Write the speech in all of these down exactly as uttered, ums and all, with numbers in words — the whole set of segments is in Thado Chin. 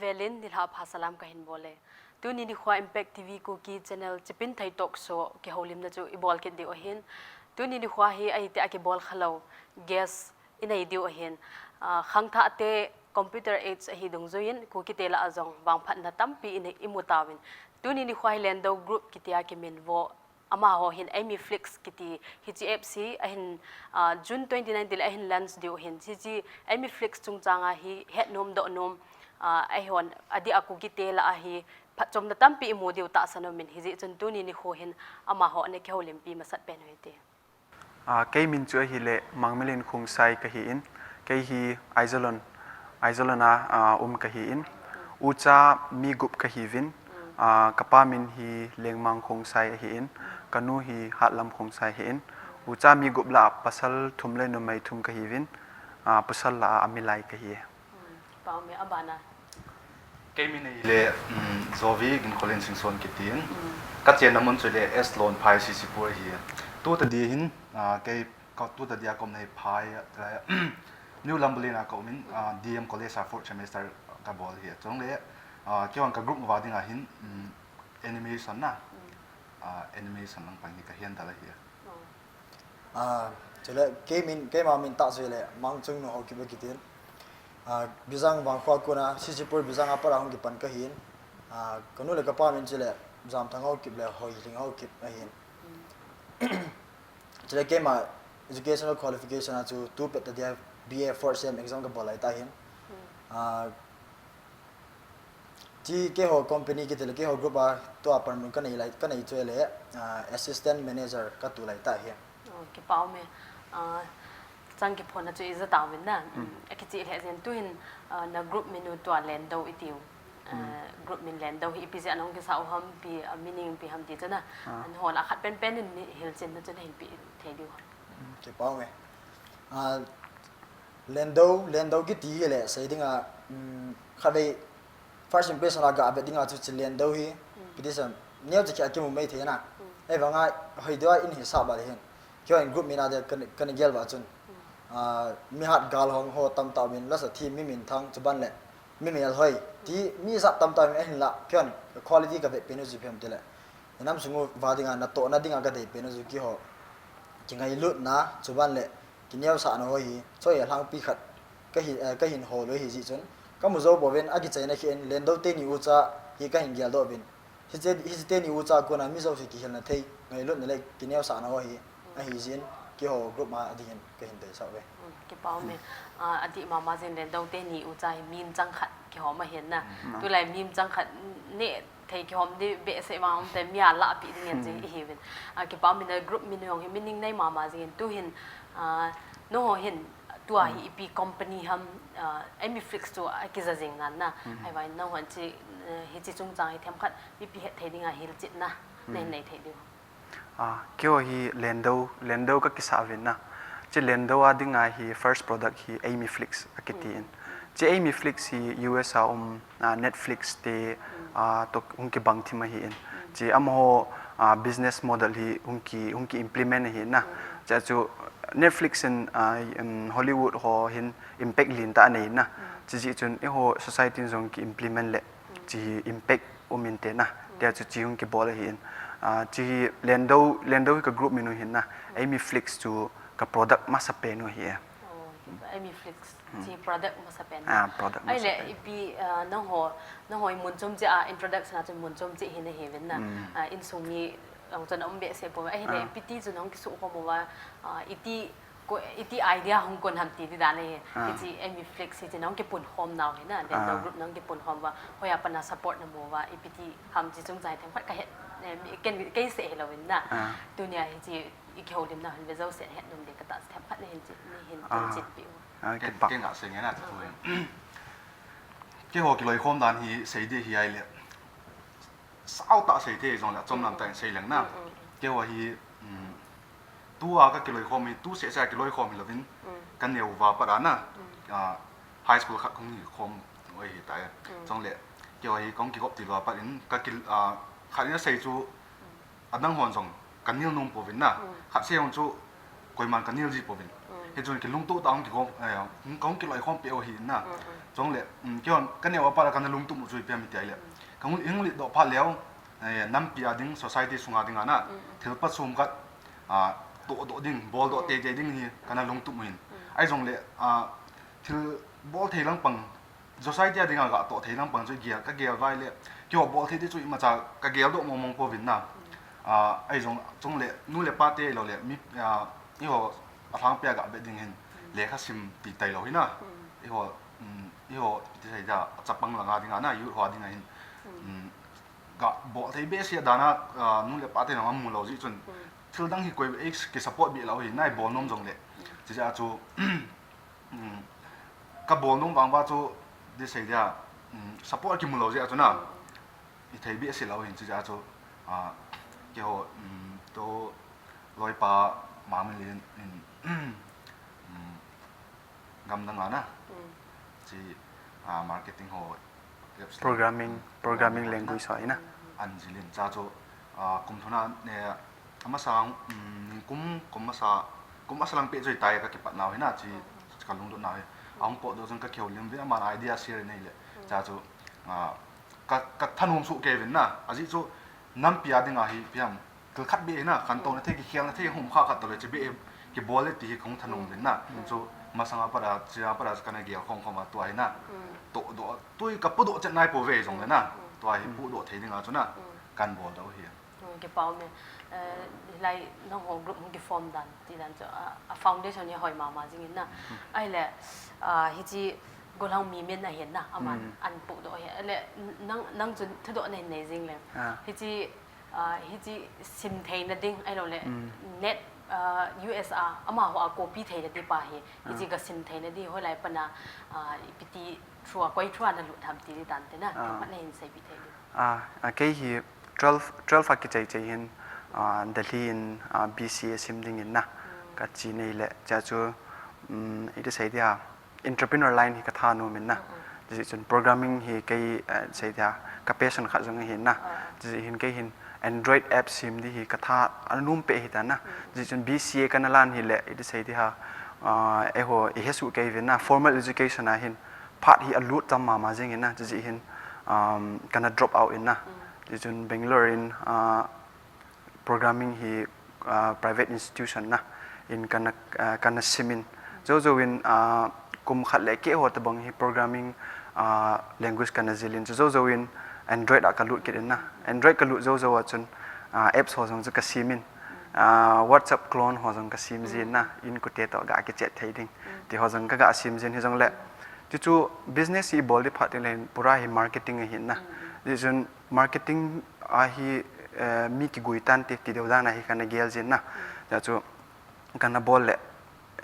Velin nilhah pha salam kahin bol e. Tuni nikho a Impact T V Kuki channel Chipinthei Talk Show kihoulimna chu ibol kit diu ahin. Tuni nikho a hi ahitia kibol khalou guest inei diu ahin. Ah, khangthah te computer age ahi dungjuiyin Kuki te lah a jong vangphatna tampi inei imu tauvin. Tuni nikho a hi Lendo Group kitia kiminvo amaho hin Amy Flix kiti hiche apps hi ahin, ah, June twenty nineteen le ahin launch diu ahin. Hiche Amy Flix chungchang a hi hetnom dohnom, ah, ahihon adeh a Kuki te lah a hi phatchomna tampi imu diu tahsan umin hijeh chun tuni nikho hin amaho ana kihoulimpi masat pen u hite. Ah, kei min chu ahile Mangmilen Khongsai kahin, kei hi Aizawl, Aizawl a, ah, um kahin, ucha mi gup kahiuvin, ah, kapa min hi Lengmang Khongsai ahin, kanu hi Hatlam Khongsai ahin, ucha mi gup lah a pasal thum le numei thum kahiuvin, ah, pasal lah a milai kahi. Hmm, kipah ume, abana. Kei min ahile, um, Jovi Ginkholen Singson kitin. Hmm. Kachenna mun chu le S Lonphai Sisipur ahi. Tuta dia hin, ah, kei ka tuta dia kaumna hi Phai, ah, New Lambolin a kaumin, ah, D M College a fourth semester kabol ahi. Chule, ah, keihon ka group uva dinga hin, um, animation na, hmm, ah, animation lang pang hi ka handle ahi. Oh. Ah, chule kei min, keima min tah chu le Mangchungnung Haokip kitin. Ah, Bijang Vangkho a kona, Sisipur Bijang a pat a hung kipan kahin. Ah, kanu le kapa min chu le Jamthang Haokip le Hoilhing Haokip ahin. Chule keima educational qualification a chu tu pet ta dia B A fourth sem exam kabol lai tahin. Ah, Chi keiho company kiti le keiho group a tua panmun kanei lai, kanei chu le, ah, assistant manager katu lai ta hi. Oh, kipah ume. Ah, chang kiphonna chu ija tauvin na. Hmm. Hmm, akicheh lheh jeng tuhin, ah, na group min u tua Lendo iti u. Ah, hmm, group min Lendo hi ipi jeh a nahung kisa u ham, ipi, ah, meaning ipi ham ti chu na. Ah. Nahon a khat penpen in hilchenna chu nahin pe thei diu ham. Hmm, kipah ume. Ah, Lendo, Lendo kiti hi le, sei dinga, um, khatvei first impression a ga vet dinga chu chi Lendo hi, hmm, ipi ti sam, neocha kia kimu mai thei na. Hmm. Ahivanga, hoi deuva in hisap ba le hin. Keiho in group min a dia kan, kan gel ba chun. Hmm. Ah, mi hat gal hong ho tamtah min, lasa thi mi minthang, chuban le, mi melhoi. Ti, mi jat tamtah min ahin la, keiho in quality ka vet pen u chu ipi ham ti le. Inam sung uva dinga, natohna dinga kadei pen u chu keiho kingailutna, chuban le, kineosahna ho hi, choi alhangpi khat kahi, eh, kahin hol u ahi jeh chun, kamu jou pouvin, akichaina khen, Lendo teni ucha hi kahin geldoh uvin. Hiche, hiche teni ucha kona mi jouse kihilna thei, ngailutna le kineosahna ho hi, ahi jeh in, keiho group a adingin kahin deisah uve. Hmm, kipah ume. Ah, adih mama jeng Lendo teni ucha hi min chang khat kihom ahin na. Hmm. Tulai min chang khat ne thei kihom di behseh vang um te mi a lahpeh ding in jing ihiuvin. Ah, kipah ume, na group min u jong hi meaning nei mama jingin tuhin, ah, nangho hin tua hi ipi company ham, ah, Amy Flix chu akija jing nan na. Hmm. Ahivangin nangho hin chi, eh, hiche chungchang hi themkhat mipi het thei dinga hilchetna nahin nei thei diu. Ah, keiho hi Lendo, Lendo kakisah uvin na. Chi Lendo a dinga hi first product hi Amy Flix akitin. Hmm. Chi Amy Flix hi U S a um, ah, Netflix te, ah, toh hung kibang thim ahin. Chi amaho, ah, business model hi hung ki, hung ki implement ahin na. Chua chu Netflix in, ah, um, Hollywood ho hin impact lentah anei na. Chujeh chun eiho society in jong ki implement le chi hi impact um inte na. Tia chu chi hung kibol ahin. Ah, chi hi Lendo, Lendo hi ka group min u ahin na. Amy Flix chu ka product masapen u ahi. Oh, Amy Flix. Hmm. Chi product masapen. Ah, product masapen. Ahile, ipi, ah, nangho, nangho i mun chom cheh a introduction a chun mun chom cheh hi nahiuvin na. Hmm. Ah, insung mi jong chun aum behseh poi. Ahile, ah, ipi ti chun nahung kisukhom uva, ah, iti, ko, iti idea hung kon ham ti ding dan ahi. Ah. Hiche Amy Flix hiche nahung kipunkhom nau hi na. Then, ah, nangho group nahung kipunkhom uva. Hoiya pat na support namu uva. Ipi ti ham chi chungchang hi themkhat kahet, eh, mi, ken, kei seh hilou in na. Ah. Tunia hiche i kihoulimna hin ve jouse het nom ding katah, themkhat nahin chi, nahin, ah, chetpeh u. Ah, ken, kipah. Ken gasei nge na chu. Keiho kiloikhom dan hi sei ding ahi le. Sautah sei thei jongle, chomlam tah in sei leng na. Mm, mm. Keiho hi, um, tua kakiloikhom hi, tu seh seh a kiloikhom hilouvin. Mm. Kaneo uva pat a na. Mm. Ah, high school khat kahung hi khom u ahi tai. Mm. Chule, keiho hi kahung kigop til uva pat in, kakil, ah, khat in asei chu, adang hon jong kanel nom pouvin na. Mm. Khat seh jong chu koiman kanel ji pouvin. Mm. Hichun kilungto tah a hung kigom, eh, hung, hung kiloikhom peh u ahi na. Chule, um, keihon kaneo a pat a kana lungtup u chu ipi ham iti ahile, kahung, hung lead doh phat leh, eh, nampi a ding, society sunga dinga na, thil pachom khat, ah, tohdoh ding, boldoh teitei ding hi kana lungtup u ahin. Ahijongle, ah, thil bol thei lang pang, society a dinga gatoh thei lang pang chu igel, kagel uva ahile, keiho bol thei ti chu imacha kageldoh mongmong pouvin na. Ah, ahijong chule, nu le pa te ahiloule mi, ah, eiho alhangpi a gah vet ding hin, lekha sim ti tailou hi na. Eiho, um, eiho, iti sei dia, chapang langa dinga na, youth ho dinga hin, um, gabol thei behseh dan a, ah, nu le pa ten jong amu lou jeh chun, thil dang hi koi, ei kisupport beh lou hi na, ibol nom jongle. Chujeh a chu, um, kabol nom vang uva chu, iti sei dia, um, support kimu lou jeh a chu na, ithei behseh lou hin, chujeh a chu, ah, keiho, um, tu loipa Mangminlin in, um, gamdang a na, chi, ah, marketing ho, apps, programming, programming language ho hi na, anjil in, chua chu, ah, kum thum a, eh, amasa, um, kum, kum masa, kum masa lang peh chu ahitai, kakipat nau hi na, chi, kalungdon nau hi. Ahung potdoh chun kakihoulim uvin, aman idea share in ahile, chua chu, ah, ka, kathanom soh kei uvin na, ajeh chu nampi a dinga hi ipi ham, thil khat beh hi na, khantouna thei, kikhelna thei, hung kha khat toh le, chi beh kibol le ti hi kahung thanom uvin na. Chu masanga pat a, chia pat a kana gelkhom khom a, tua hi na, tohdoh, tui kapodoh chet nai pouve jongle na, tua hi podoh thei dinga chu na, kana boldoh u hi. Kipa um e. Eh, hilai nangho group hung kiform dan, ti dan chu, a, a foundation hi ahoi mama jing in na. Ahile, ah, hiche golhang Mimin ahin na, aman ana podoh ahi. Ahile, nang, nang chun thudoh nahin nei jing le, hiche, ah, hiche sim theina ding ahiloule, net, ah, U S a, amaho a copy theina ding pa hi, hiche gasim theina ding, hoilai pat a, ah, ipi ti through a, koi through a nalut ham ti dan te na, themkhat nahin seipeh thei diu. Ah, ah, kei hi twelve, twelve a kichai chai hin, ah, Delhi in, ah, B C A sim dingin na, kache in ahile, chua chu, um, iti sei dia, entrepreneur line hi kathanom in na. Chujeh chun programming hi kei, eh, sei dia, ka passion khat jong ahi na. Chujeh hin kei hin Android app sem ding hi katha anom peh ahitan na. Chujeh chun B C A kana lan hile, iti sei dia, ah, eiho, ihe soh kei uvin na, formal education a hin phat hi alut tam mama jing in na, chujeh hin, um, kana drop out in na. Chujeh chun Bangalore in, ah, programming hi, ah, private institution na in kana, ah, kana sim in. Jou jou in, ah, kum khat le keh ho tabang hi programming, ah, language kana jil in. Chu jou jou in Android a kalut kit in na. Android kalut jou jou a chun, ah, apps ho jong chu kasem in. Ah, WhatsApp clone ho jong kasem jin na. Inkote toh ga kichat thei ding ti ho jong kaga sem jin, hijongle, chuchu business hi ibol ding phat teng le hin pura hi marketing ahin na. Chujeh chun marketing a hi, eh, mi kigui tante ti deu dan a hi kana gel jin na. Chua chu kana bol le,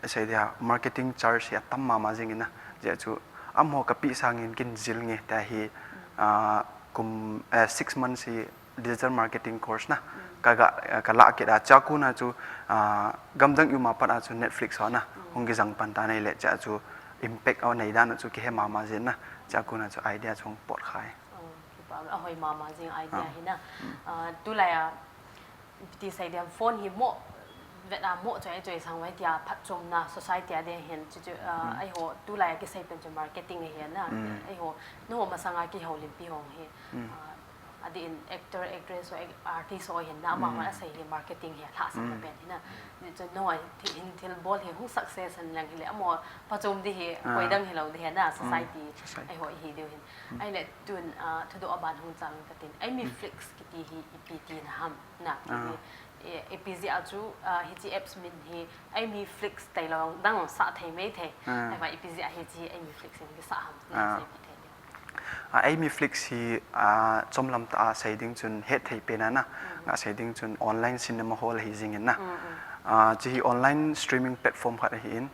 sei dia, marketing charge hi atam mama jing in na. Chua chu amaho kapeh sangin kin jil nge tia hi, ah, kum, eh, six months hi digital marketing course na kaga, eh, kalah kit a, chua kon a chu, ah, gamdang i um a pat a chu Netflix ho na hung kijang pan tan ahile, chua chu impact anei dan u chu kihe mama jin na. Chua kon a chu idea chu hung pot khai. Oh, kipa, ahoi mama jing idea hi na. Ah, tulai a, iti sei dia, phone hi mo, vet a mo choi choi sang vai tia phatchomna society a ding hin, chu chu, ah, eiho tulai a kisei pen chu marketing ahi na. Eiho, nangho masanga kihoulimpi ho hi, ah, adeh in actor, actress ho, ac-, artist ho hin na, amahon asei hi marketing hi alhahsamna pen hi na. Chun nangho hi thi-, hin thilbol hi hung success hen lang hile, amaho phatchom ding hi koi dang hilou ding hi na, society, eiho ihi diu hin. Ahile tun, ah, thudoh aban hung chang katin. Amiflix kiti hi ipi tina ham na, ipi, eh, ipi jeh a chu, ah, hiche apps min hi Amiflix tailou dang sah thei mai thei. Ahivang ipi jeh a hiche Amiflix in kisah ham, na seipeh thei diu. Ah, Amiflix hi, ah, chomlam tah a sei ding chun hetthei pen a na, nga sei ding chun online cinema hall ahi jing in na. Ah, hiche hi online streaming platform khat ahin.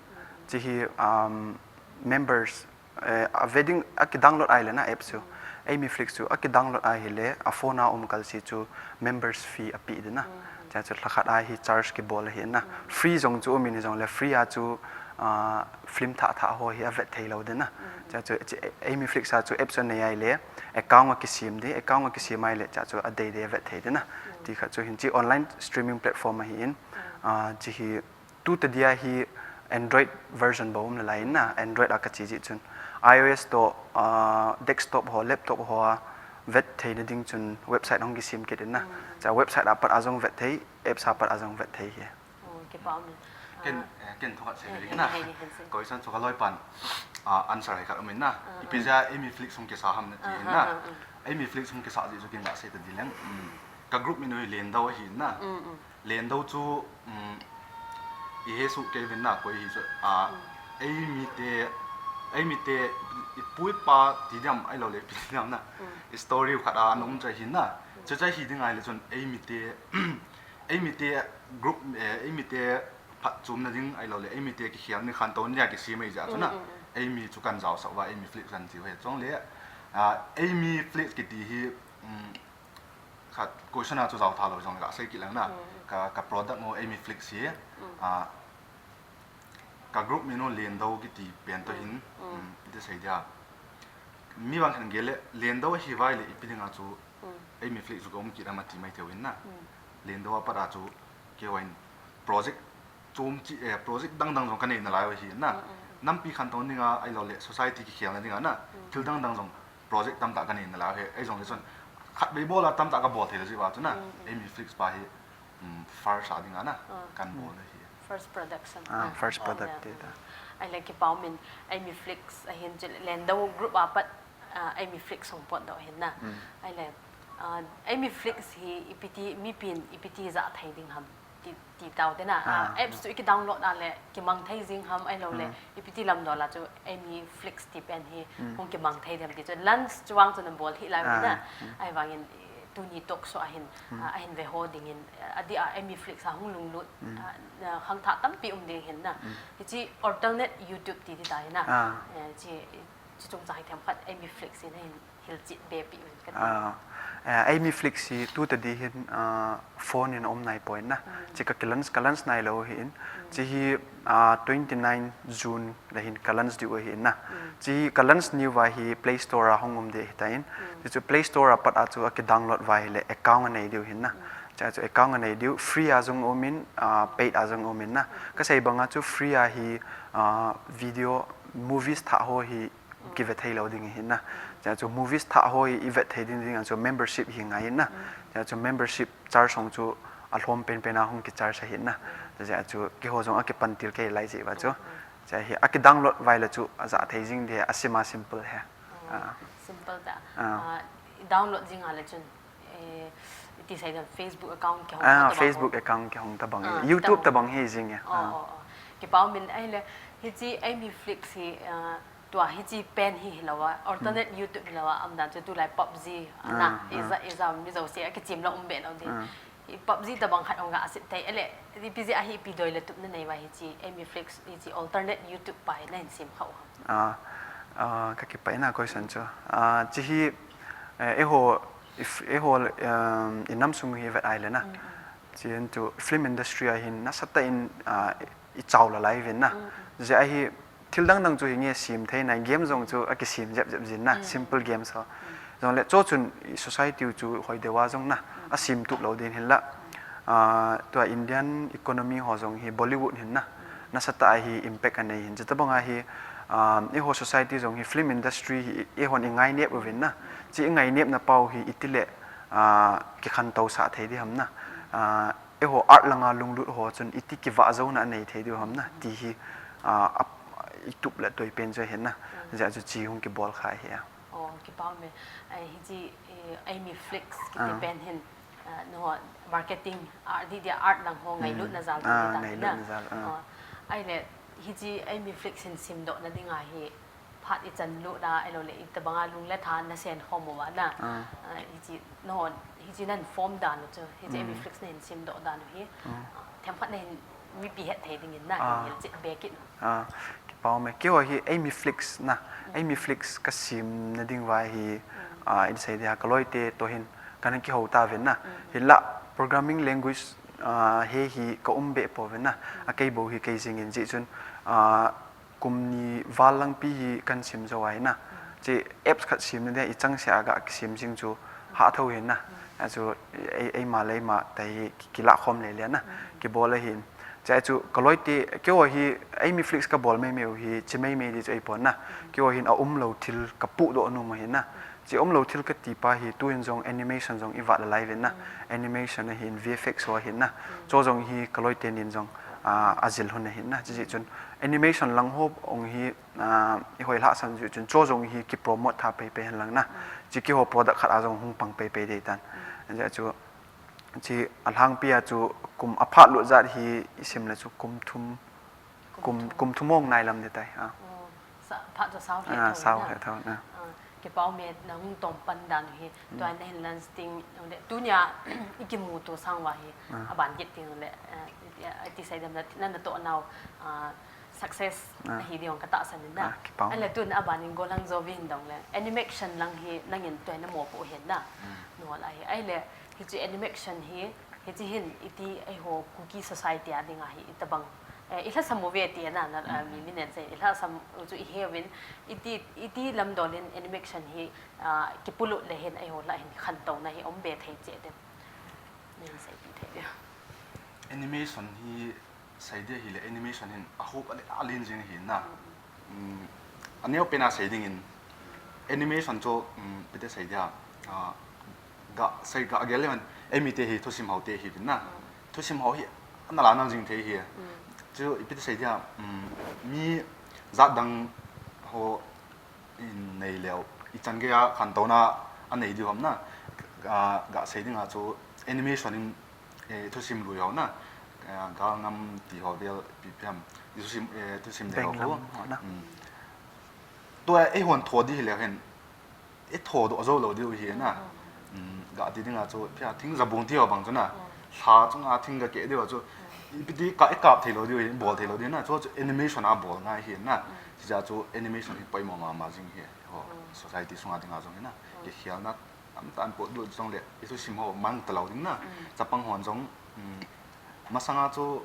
Hiche hi, um, members, eh, ave ding, akidownload ahile na apps chu. Amiflix chu akidownload ahile, a phone a um kalsi chu members fee apeh ding na. Chua chu lhakhat a hi charge kibol ahi na. Free jong chu um in hijongle free a chu, ah, film thah thah ho hi avet thei lou ding na. Chua chu, chu Amiflix a chu apps anei ahile, account akisem ding, account akisem ahile, chua chu adei dei avet thei ding na. Ti khat chu hin hiche online streaming platform ahin, ah, hiche hi tu tadia hi, Android version bou um le lai in na, Android a ka che jeh chun. iOS toh, ah, desktop ho, laptop ho a vet theina ding chun website hung kisem kit in na. Cha website a pat a jong vet thei, apps a pat a jong vet thei hi. Oh, kipa um. Ken, eh, ken thokhat sei ding na. Question chu ka loi pan, ah, answer hai khat um in na. Ipi jeh a Amy Flix hung kisa ham na ti in na. Amy Flix hung kisa jeh chu ken ga sei ta di leng. Ka group min u hi Lendou ahi in na. Lendou chu, um, i he su kei vin na koi hi chu, a, Amy te, Amy te, i pu i pa ti diam, ahilou le ipi ti diam na. I story khat a na um chu ahi na. Chu chu ahi ding ahile chun Amy te, Amy te group, eh, Amy te phatchomna ding ahilou le Amy te kikhel ni khantou ni a kisem ahi jeh chu na. Amy chu kan jaosah uva, Amy Flix kan ti u ahi chule. A, Amy Flix kiti hi, um, khat question a chu jao tha lou jong le ka sei kit leng na. Ka, ka product u Amy Flix hi, ah, ka group min u Lendou kiti pen toh hin, um, iti sei dia. Mi bang khat in gel le, Lendou ahi uva ahile ipi dinga chu Amy Flix chu ka um kit am ati mai thei u hin na. Lendou a pat a chu keiho in project chom chi, eh, project dang dang jong ka nei nalai u ahi na. Nampi khantou dinga, ahilou le society kikhelna dinga na. Thil dang dang jong project tamtah ka nei nalai u ahi. Ahi jong le chun khatvei bol a tamtah ka bol thei lou jeh uva chu na. Amy Flix pa hi, um, first a dinga na. Kan bol ahi. First production. Ah, first product ti ta. Ahile kipa um in Amy Flix ahin chu Lendou group a pat, ah, Amy Flix hung potdoh ahin na. Ahile, ah, Amy Flix hi ipi ti, mipin ipi ti ja thei ding ham ti, ti tau te na. Ah, apps chu i kidownload a le kimang thei jing ham ahilou le ipi ti lam dol a chu Amy Flix ti pen hi hung kimang thei dem ti chu launch chu vang chu na bol hih lai u na. Ahivangin, eh, tuni talk show ahin, ah, ahin ve ho dingin, ah, adeh a Amy Flix a hung lunglut, ah, na khangthah tampi um ding hin na. Hiche alternate YouTube ti ti ta hi na. Eh, chi, chi chungchang hi themkhat Amy Flix in ahin hilchet be pi u hin ka ti. Ah, eh, Amy Flix hi tu tadi hin, ah, phone in um nai poi na. Chi ka kilaunch, ka launch nai lou ahi in. Chi hi, ah, twenty nine June le hin ka launch diu ahi in na. Chi ka launch ni uva hi Play Store a hung um ding ahi tan. Chi chu Play Store a pat a chu a kidownload uva ahile account a nei diu ahi in na. Cha chu account a nei diu, free a jong um in, ah, paid a jong um in na. Ka sei bang a chu free a hi, ah, video, movies thah ho hi kive thei lou ding ahi na. Cha chu movies thah ho hi i vet thei ding ding a chu membership hi ngai in na. Cha chu membership charge hung chu alhom penpen a hung kicharge ahi na. Cha chu keiho jong a kipan til kei lai jeh uva chu. Cha hi a kidownload uva ahile chu a ja thei jing ding, a sim a simple ahi. Ah. Simple ta. Ah. Ah, download jing a le chun, eh, iti sei dan Facebook account kihong, ah, Facebook account kihong tabang. YouTube tabang hi jing e. Oh, oh, oh. Kipa um in ahile, hiche Amy Flix hi, ah, tua hiche pen hi hilou a, alternate YouTube hilou a, um dan chu tulai PUBG, ah, na, ah, ija, ija, mi jouse a kichim lou um be lou ding. Ah. Hi PUBG tabang khat hung ga sep thei, ahile, ipi jeh a hi ipi doi le tup na nei uva hiche Amy Flix, hiche alternate YouTube pa hi na hin sem kha u ham? Ah, ah, ka kipah in a question chu. Ah, chi hi, eh, eiho, if, eiho, um, i nam sung hi vet ahile na. Chi hin chu film industry a hin nasatah in, ah, i chao la lai uvin na. Jeh a hi, thil dang dang chu hi nge sem thei nai, game jong chu a kisem jep jep jin na, simple games ho. Jong le chu chun i society u chu hoi deu a jong na, a sem tup lou din hin la. Ah, tua Indian economy ho jong hi Bollywood hin na, nasatah a hi impact a nei hin. Chuti bang a hi, ah, eiho society jong hi film industry hi eihon i ngainep uvin na. Chi i ngainep na pau hi iti le, ah, kikhantou sah thei di ham na. Ah, eiho art langa lunglut ho chun iti kivah jouna a nei thei diu ham na, ti hi, ah, ap-, i tup le toi pen chu ahi na. Jeh chu chi hung kibol kha ahi a. Oh, kipa um e. Ai, hiche, eh, Amy Flix kiti pen hin, ah, nangho marketing, art, di dia art lang ho ngailutna jal ti ta na. Ngailutna jal, ah. Oh, ahile, hiche Amy Flix hin semdoh na dinga hi, phat i chan lut a, ahilou le, iti bang a lung le tha na sen khom uva na. Ah. Ah, hiche, nangho, hiche na hin form dan u chu, hiche Amy Flix na hin semdoh dan u hi. Ah, themkhat na hin mipi het thei dingin na, ah, hin hilchet be kit u. Ah, kipa um e, keiho hi Amy Flix na, Amy Flix ka sem na ding uva hi, ah, in sei dia ka loi te toh hin, ka na kihou tauvin na. Hin la programming language, ah, he hi ka um be pouvin na, a kei bou hi kei jing in jeh chun, ah, kum ni val lang pi hi kan sem jou ahi na. Chi apps khat sem na dia i chang se a ga kisem jing chu ha tho hin na. A chu ei, eima le eima ta hi ki, kilah khom le le na. Kibol ahin. Chai chu ka loi te, keiho hi, ei mi flix ka bol mai mai u hi, chi mai mai di chu ei pon na. Keiho hin a um lo thil ka puh doh nom ahi na. Chi um lo thil ka ti pa hi, tu in jong animation jong i vat la lai vin na. Animation ahin, V F X ho ahin na. Chu jong hi ka loi te nin jong, a, a zil hun ahin na. Chi chi chun animation lang ho ong hi, a, i hoi lhah san ju chun chu jong hi ki promote tha pei pei hen lang na. Chi keiho product khat a jong hung pang pei pei dei tan. Chai chu Chi a lhangpi a chu kum a phat lut jat hi i sim le chu kum thum, kum, kum thum ong nai lam de tai. A. Oh, sa, phat chu sao hle Ah, tho sao na. Hle tho na. Ah, kipau me na hung tom pan dan hi, tua na hin lan sting, le tunia i kimu tu sang va hi, Ah. a ban kit ting le, eh, i, i, i ti sai dem na, na, na to nau, ah, success Ah. ahi ding ka tahsan in na. Ah, kipau. Ahile tun a ban in golang jo vin dong le. Animation lang hi nangin tua na mo pu hin na. Mm. No la hi. Ahile, hichi animation hi, hichi hin iti eiho Kuki society a ding a hi itabang. Eh, i lhasam u ve ti na, na, ah, mi, mi nen sei, i lhasam u chu i he vin, iti, iti lam dol in animation hi, ah, kipulut le hin eiho la hin khantouna hi om be thei che den. Nin sei pi thei dia. Animation hi Sai dia hile animation hin a hope a le a len jing hi na. Mm, a neo pen a sei ding in animation chu, mm, ipi ti sei dia, ah, ga sei ga gel le man, ei mi te hi thusim hau te hi vin na. Thusim hau hi ana la nal jing thei hi. Chu ipi ti sei dia, mm, mi jat dang ho in nei leu, i chan gei a khantouna a nei diu ham na, ah, ga sei ding a chu animation in, eh, thusim lui ho na, ah, gal ngam ti ho vel ipi ipi ham, i thusim, eh, thusim nei ho Benglam ho. Ho na. Mm. Tua ei hon tho di hi leu hen, ei tho doh zo lo diu hi na. Mm, ga ti ding a chu, phia thing jabung ti ho bang chu na. Lha chunga thing ga ke diu a chu. Ipi ti ka, i kap thei lo diu hi, bol thei lo diu na. Chu, chu animation a bol ngai hi na. Chi ja chu animation hi poimo mama jing hi. Ho, society sunga ding a jong hi na. Ki khial na, tam tan po du jong le, i thusim ho mang ta lo ding na. Chapang hon jong, mm, masanga chu,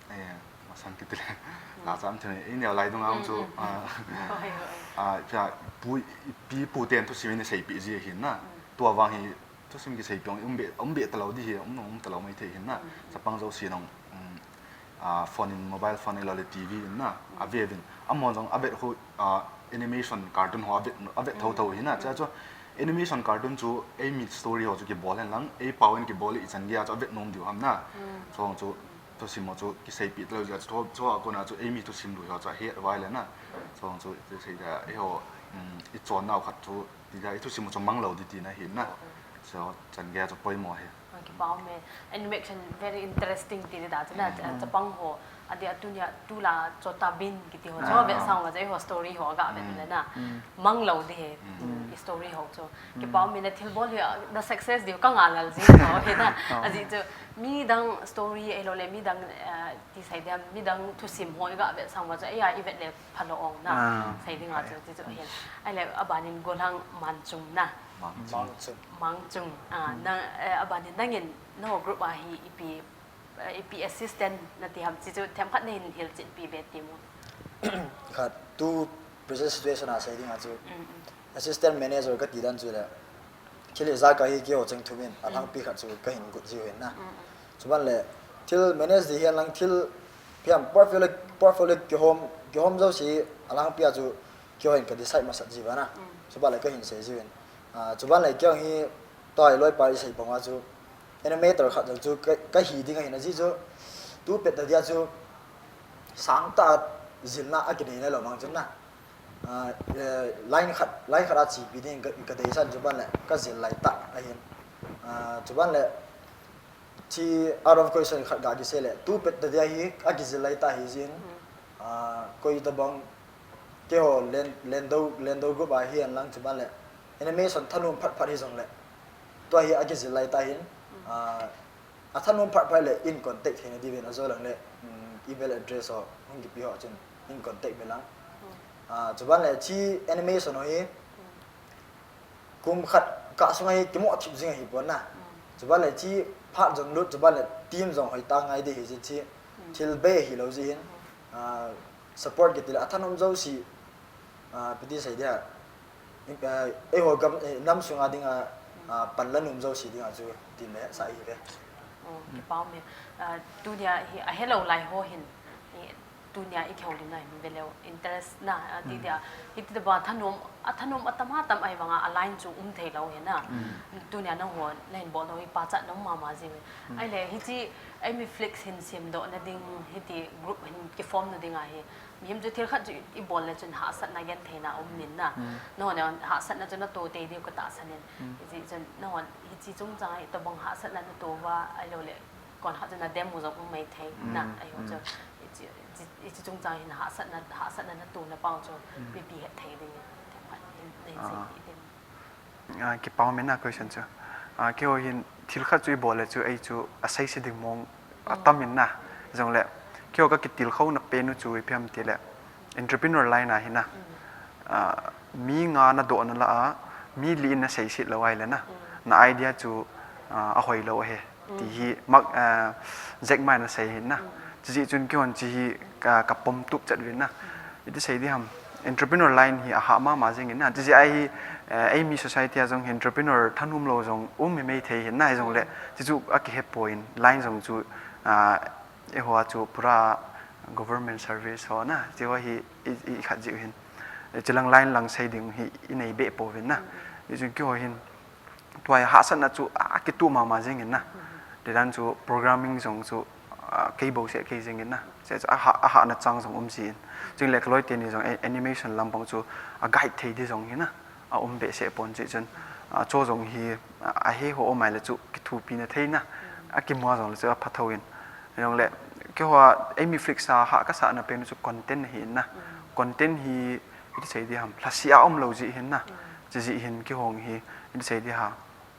eh, masang kiti le. La cham thei, i neo lai dung a chu, ah, Hoi, hoi. Ah, phia pu, pi pu ten thusim in sei pi ji hi na. Tua vang hi, Thusim kisei pong, um be, um be ta lo di hi, um nung um ta lo mai thei hin na. Chapang jouse nung, um, ah, phone in, mobile phone in lo le T V in na, a ve vin. Amahon jong a vet khu, ah, animation cartoon ho a vet, a vet tho tho hin na. Cha chu animation cartoon chu ei mi story ho chu kibol hen lang, ei pau in kibol i chan gei a chu a vet nom diu ham na. Chong chu thusim ho chu kisei pi ta lo jia chu tho, chu a kona chu ei mi thusim lui ho chu a het vai le na. Chong chu kisei da, ei ho, um, i chon nau khat chu Ti da, i thusim u chu mang lo di tina hi na. So, chan gei a chu poimo hi. Ah, kipau me. Animation very interesting ti da chu na, chapang ho. Adi a tunia, tu la Chota Bheem kiti ho. Chu a vet sang va chu eiho story ho ga vet le na. Mang lo di hi. I story ho chu. Kipau me na thil bol hi, ah, na success di ka nga lal ji ho hi na. Aji chu mi dang story ei lo le mi dang, eh, ti sai dia mi dang thusim ho i ga vet sang va chu ei a i vet le Phalo ong na. Ah, sei ding a chu, chu, chu hin. Ahile, a ban in Golhang Mangchung na. Mangchung. Mangchung. Ah, na, eh, a ban in nangin, no group a hi ipi, eh, ipi assistant na ti ham, chu, chu, themkhat na hin hilchen pi be ti mo. Khat, tu present situation a sei ding a chu. Mm, mm. Assistant manager ka ti dan chu le. Thil hi jaka hi keiho cheng thum in, a lhangpi khat chu ka hin gut jiu hin na. Chuban le, thil manage di hian lang thil, phiam portfolio, portfolio kihom, kihom jouse a lhangpi a chu keiho in ka decide masat jiu va na. Chuban le ka hin sei jiu in. Ah, chuban le keiho hi, tua hi loipa i sei pang a chu, animator khat jong chu ka, ka hi ding a hin a ji chu, tu pet ta dia chu, sang ta zilna a kinei na lo mang chun na. Ah, eh, line khat, line khat a chipi ding ka, ka deisan chu ban le, ka zil lai ta ahin. Ah, chu ban le, chi out of question khat ga kisei le, tu pet ta dia hi, a kizil lai ta hi jin. Ah, koi ta bang, keiho Len, Lendo, Lendo group a hi an lang chu ban le, animation thanom phat phat hi jong le, tua hi a kizil lai ta hin. Ah, A thanom phat phat le in contact theina diuvin a zo lang le, mm, email address ho, hung kipe ho chun in contact be lang. Ah, chuban le chi animation ho hi, kum khat kah sunga hi kimoh thip jing ahi pon na. Chuban le chi phat jong lut, chuban le team jong hoi ta ngai di hi jin chi thil be hi lo ji hin. Ah, support kiti le a thanom jouse, ah, piti sei dia, eh, eiho gam, eh, nam sunga dinga, ah, pan la nom jouse dinga chu tin le sa hi ve. Oh, kipah me. Ah, tunia hi ahelou lai ho hin, hi, tunia i kihoulimna hin veleu interest na, ah, ti dia. Hiti ba thanom, athanom atam atam ahi vanga a line chu um thei lou hi na. Tunia nangho nahin bol nau hi pachat nom mama ji me. Ahile hiti Eimi Flix hin semdoh na ding, hiti group hin kiform na ding ahi. Mihem chu thil khat chu i bol le chun hahsatna gentheina um in na. Nangho hahsatna chu nato tei diu katahsan in. Hiti chun nangho hiche chungchang a itobang hahsatna nato uva, ahilou le konkhat chu nadem u jong um mai thei na. Ahi chu hiche, hiche, hiche chungchang hin hahsatna, hahsatna nato na pau chu mipi het thei ding in. Themkhat in nei sei hi ding. Ah, kipah me na question chu. Ah, keiho hin thil khat chu i bol le chu ei chu asei se ding mong atam in na. Jongle keiho ka kitilkhouna pen u chu ipi ham tile entrepreneur line a hi na. Ah, mi nga nadoh na lah a, mi li in nasei sit lou ahile na, na idea chu, ah, ahoi lou ahi. Ti hi mak, ah, Jack ma in asei hi na. Chuti chun keihon chu hi ka, ka pom tup chet uvin na. Iti sei ding ham, entrepreneur line hi ahah mama jing in na. Chuti ahi, eh, eimi society a jong hi entrepreneur thanom lou jong um mai thei hi na, hijongle chuchu akihe poi in line jong chu, ah, eiho a chu pura government service ho na, chuho hi i, i khat jiu hin. Chulang line lang sei ding hi i nei be pouvin na. Chuti chun keiho hin tua hi hahsatna chu a, akituh mama jing in na. Tidan chu programming jong chu, ah, kei bou seh kei jing in na. Chuti chu ahah, ahahna chang jong um ji in. Chule kaloi teni jong a-, animation lampang chu a guide thei di jong hi na. A um behseh pon chuti chun. Ah, chu jong hi, ah, ahe ho um ahile chu kithopina thei na. Akimu a jongle chu apha thou in. Jongle keiho a Eimi Flix a hah kasah na pen chu content hi in na. Content hi iti sei ding ham, lhasia um lou jeh hin na. Chuti jeh hin keihon hi, iti sei ding ham.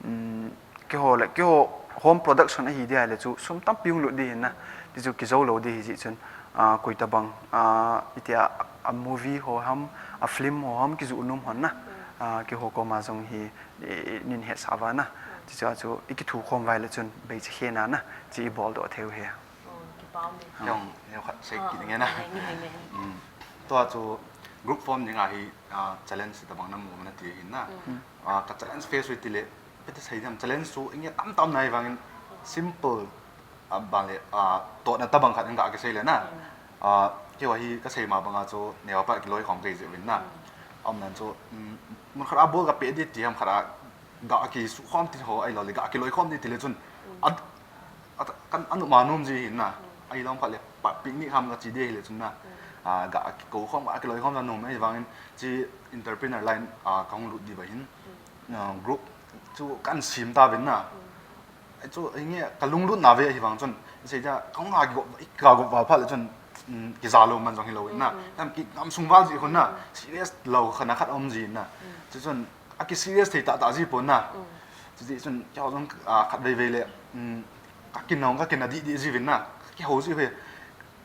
Um, keiho le, keiho home production ahi dia le chu sum tampi hung lut ding hin na. Chuti chu kijou lou ding hi jeh chun, ah, koi tabang, ah, itia, a movie ho ham, a film ho ham kijoh nom hon na. Ah, keiho koma jong hi, i, i, nin hetsah uva na. Chuti chu a chu i kithukhom uva le chun bei chekhe na na. Chuti i boldoh thei u hi. Oh, kipah me. Jong, neo khat sei kit nge na. Nge, nge, nge. Um, tua chu group form ding ahi, ah, challenge tabang namu na ti hin na. Ah, ka challenge face u tile, ipi ti sei ding ham, challenge chu inge tamtam na hi vangin simple, ah, bang le, ah, tohna tabang khat in ga kisei le na. Ah, keiho hi kasei ma banga chu neo pa kiloikhom kei jeh uvin na. Aumdan chu, um, mun khat a ball kapeh ding ti ham khat a ga kisukhom ti ho ahilou le ga kiloikhom ding tile chun. A, a, kan anu ma nom ji hin na. Ahilou khat le pa picnic ham kache ding hile chun na. Ah, ga kikou khom, ga kiloikhom na nom ahi vangin chu entrepreneur line, ah, kahung lut ding uva hin. Ah, group chu kan sem tauvin na. Chu inge kalunglut na ve ahi vang chun, sei dia, kahung ga gop, ga gop val phat le chun, um, kija lou man jong hilou in na. Tam kingam sung val ji khun na, serious lou khat na khat um ji na. Chuti chun, aki serious thei tahtah ji pon na. Chuti chun, keiho jong, ah, khatvei vei le, um, kakinong, kakina didi ji uvin na. Kihou ji uve.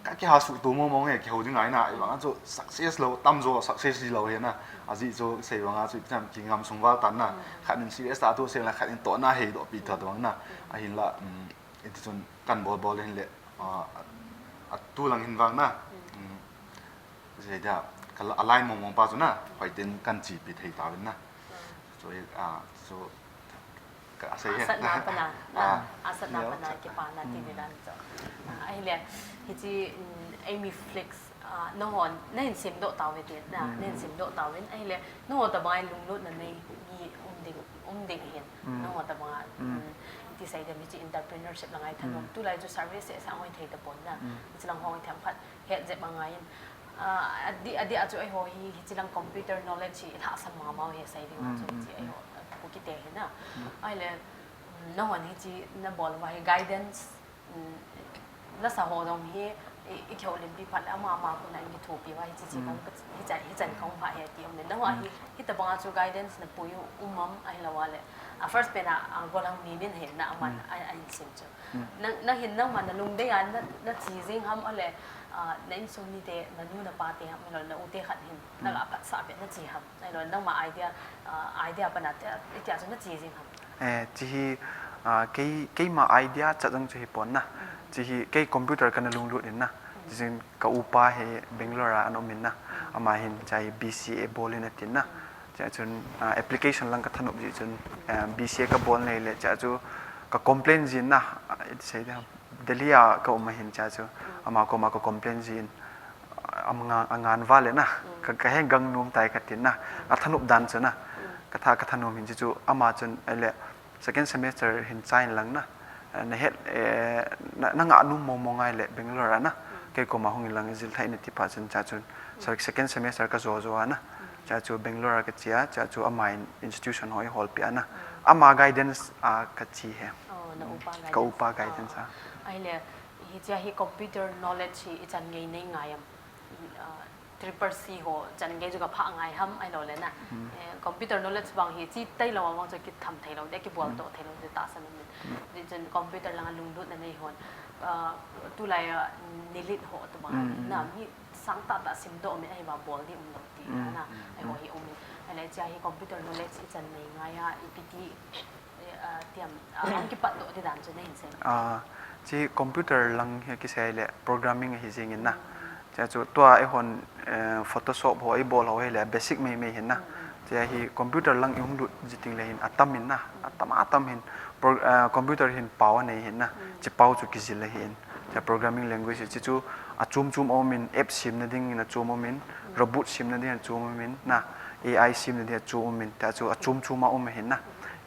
Ka kiha suhto mong mong e, kihou ding ahi na, ahivang a chu success lou, tamjo success ji lou hi na, ajeh chu sei vang a chu ipi ham kingam sung val tan na, khat in serious tah a tu sei la, khat in tohna heidoh pi tah vang na, ahinla, um, iti chun kan bol bol hin le, ah, atu lang hin vang na, um, sei dia, ka la-, a line mong mong pa chu na, hoiten kan chepi thei tauvin na, chu, ah, chu, Ka sei he. Asatna pana, na, asatna pana, kipana ti ni dan chu. Ah, ahile, hiche, um, Eimi Flix, ah, nangho, nahin semdoh tauve ti, na, nahin semdoh tauvin, ahile, nangho tabang a lunglutna nei, mi um ding, um ding hin, nangho tabang a, um, ti sei dem hiche entrepreneurship lang a i thanom, tulai chu service seh sa ngoi thei tapon na, hiche lang ho i themkhat, het jep angai in. Ah, adih, adih a chu eiho hi, hiche lang computer knowledge hi i lhahsam mama u hi sei ding a chu hiche eiho, Kuki te hi na. Ahile, um, nahon hiche na bol uva hi guidance, um, lasa ho jong hi, i, i kihoulimpi phat le ama ama kona i kithopi uva hiche che kan, hiche, hichan kahung pha hi ti um le. Nahon hi, hitabang a chu guidance na pui u um am ahilou a le. A first pen a, a gollhang mi min hin na aman a, a in sim chu. Nang, nang hin nangma na lungdei a na, na che jing ham ahile, ah, na insung mite, na nu na pa te ham, ahilou le na u te khat hin, na ga phatsah peh na che ham, ahilou le nangma idea, ah, idea pana te, itia chu na che jing ham. Eh, che hi, ah, kei, keima idea chat jong chu hi pon na. Che hi, kei computer kana lunglut in na. Che jing ka upa hi Bangalore a ana um in na. Ama hin chai B C A bol in atin na. Chua chun, ah, application lang ka thanop jeh chun, ah, B C A ka bol nei le, chua chu, ka complain jin na, iti sei de, Delhi a ka um ahin, chea chu ama koma ka complain jin, ama nga, angan vale na, ka, ka heng gang nom tai ka tin na, athanup dan chu na, ka tha, ka thanom hin chu, chu ama chun, ahile, second semester hin chai in lang na, eh, na het, eh, na, na ngah nom mo mo ngai le Bangalore a na, kei koma hung in lang jil thei na ti pha chun, chea chun, so second semester ka jo jo a na, chea chu Bangalore a ka che a, chea chu ama in institution ho eiholpeh a na, ama guidance a ka che hi. Oh, na upa guidance. Ka upa guidance a. Ahile, hichea hi computer knowledge hi ichan ngei nei ngai am? Ah, triple C ho chan ngei chu ka phah ngai ham, ahilou le na. Eh, computer knowledge vang hi chi tailou a vang chu kitham theilou, de kibol to theilou, de tahsan um in. Di chun computer langa lunglutna nei hon. Ah, tulai a NIELIT ho tu vang na mi sang tah tah sim doh um in, ahivang bol di umlou ti na. Eiho hi um in. Ahile chea hi computer knowledge ichan nei ngai a, ipi ti, eh, ah, tiam, ah, hung kipat doh di dan chu nei hin sei. Ah, chi computer lang hi kisei le programming ahi jing in na. Chea chu tua eihon, eh, Photoshop ho eibol ho hi le basic mei mei hin na. Chea hi computer lang ihung lut ji teng le hin atam in na. Atam atam hin pro-, eh, computer hin pao anei hin na. Chi pao chu kijil ahi in. Chea programming language chi chu achom chom a um in, app semna ding in achom um in, robot semna ding achom um in na, A I semna ding achom um in, chea chu achom chom a um ahin na.